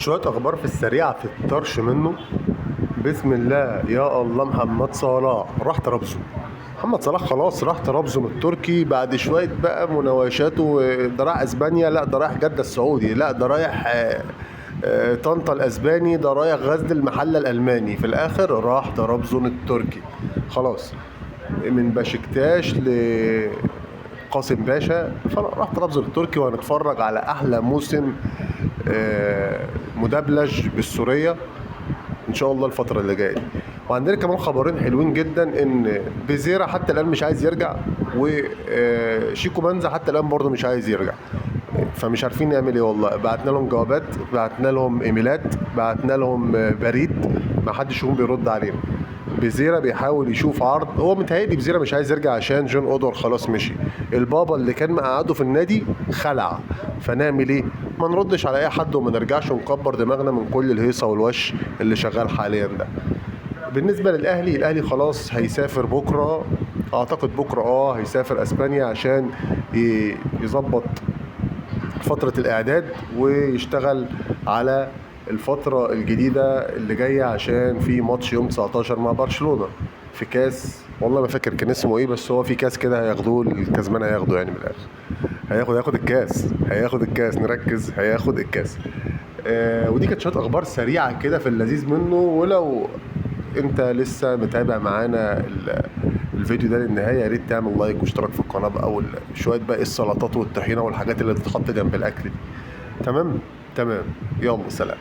شوية اخبار في السريعة في الطرش منه. بسم الله يا الله، محمد صلاح راح طرابزون. محمد صلاح خلاص راح طرابزون التركي بعد شوية بقى مناوشات، ده راح اسبانيا، لا ده رايح جده السعودي، لا ده رايح طنطا الاسباني، ده رايح غزل المحلة الالماني، في الاخر راح طرابزون التركي. خلاص من بشكتاش لقاسم باشا، فراح طرابزون التركي. وهنتفرج على احلى موسم مدبلج بالسوريه ان شاء الله الفترة اللي جاية دي. وعندنا كمان خبرين حلوين جدا، ان بيزيرا حتى الان مش عايز يرجع، وشيكو بنزا حتى الان برضه مش عايز يرجع، فمش عارفين نعمل ايه والله. بعتنا لهم جوابات، بعتنا لهم ايميلات، بعتنا لهم بريد، ما حدش فيهم بيرد علينا. بيزيرا بيحاول يشوف عرض، هو متهيألي بيزيرا مش عايز يرجع عشان جون اودور خلاص مشي، البابا اللي كان مقعده في النادي خلع. فنعمل ايه؟ ما نردش على اي حد وما نرجعش ونكبر دماغنا من كل الهيصه والوش اللي شغال حاليا ده. بالنسبة للاهلي، الاهلي خلاص هيسافر بكره، اعتقد بكره هيسافر اسبانيا عشان يظبط فترة الاعداد ويشتغل على الفترة الجديدة اللي جاية، عشان في ماتش يوم 19 مع برشلونة في كاس، والله ما فاكر كان اسمه ايه، بس هو في كاس كده هياخدوه الكسبان، هياخده يعني من الاخر، هياخد الكاس، هياخد الكاس، نركز، هياخد الكاس. ودي كانت شوية اخبار سريعة كده في اللذيذ منه. ولو انت لسه متابع معانا الفيديو ده للنهاية، يا ريت تعمل لايك واشتراك في القناة بقى، وشوية باقي السلطات والطحينه والحاجات اللي بتتحط جنب الاكل دي. تمام تمام، يلا سلام.